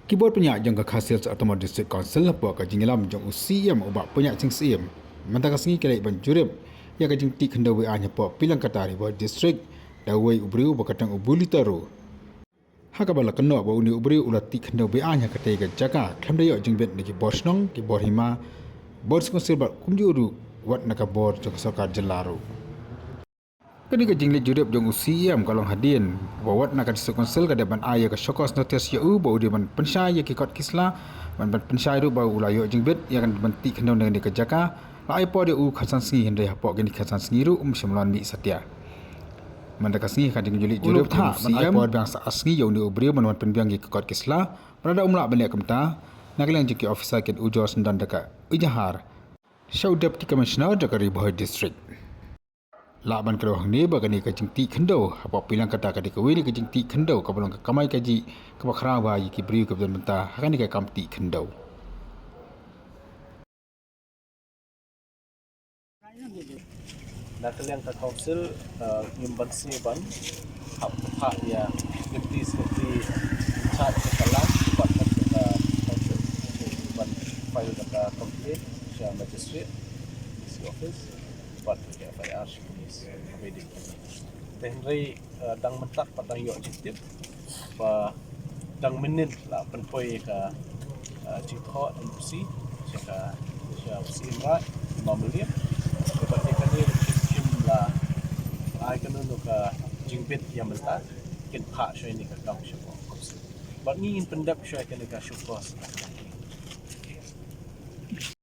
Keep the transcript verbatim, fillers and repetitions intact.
Ki bor pynïaid jong ka Khasi Hills Autonomous District Council hapoh ka jingïalam jong u C E M u Bah Pynïaid Sing Syiem mynta ka sngi ki la leit ban jurip ïa ka jingtih khyndew be-aiñ hapoh Pilangkata, Ri Bhoi District da uwei u briew ba kyrteng u Bulitaro. Ha kaba la kynnoh ba une u briew u la tih khyndew be-aiñ ha katei ka jaka khlem da ïoh jingbit na ki bor shnong, ki bor hima, bor District Council bad kumjuh ruh wat na ka bor jong ka sorkar jylla ruh. Kane ka jingleit jurip jong u C E M ka long hadien ba wat na ka District Council ka dei ban ai ïa ka show cause notice ïa u ba u dei ban pynshai ïa ki kot ki sla, ban, ban pynshai ruh ba u la ïoh jingbit ïa ka ban tih khyndew na kane ka jaka. La ai por ïa u khatsan sngi, hynrei hapoh kine khatsan sngi ruh um shym la wan mih satia. Mynta ka sngi ha ka jingjuliew jurip, u la thah ban ai por biang sa ar sngi ïa une u briew ban wan pynbiang ïa ki kot ki sla. Bad lada um lah ban leh kumta, na ka liang jong ki officer kin ujor syndon da ka ejahar sha u Deputy Commissioner jong ka Ri Bhoi District. Lah ban kdew hangne ba kane ka jingtih khyndew hapoh Pilangkata ka dei kawei na ka jingtih khyndew kaba long ka kamai kajih kaba khraw bha ïa ki briew kiba don bynta ha kane ka kam tih khyndew. Na ka liang ka council, uh, ngim banse ban hap phah ïa, ngim tih, ngim tih in charge ka la pat ka council ban file ka complaint sha magistrate, D C office, bad ka F I R sha police. Te hynrei, uh, dang mynta pat dang ïoh jingtip ba dang mynnin la pynpoi ka, uh, jingthoh N O C sha ka, sha u C M Raij, Bah Mylliam. Bad ïa kane ruh kim, kim la ai kano kano ka jingbit ïa mynta, kin phah shuwa ïa kane ka kam sha ka council. Bad ngi ngin pyndep shuwa ïa kane ka show cause.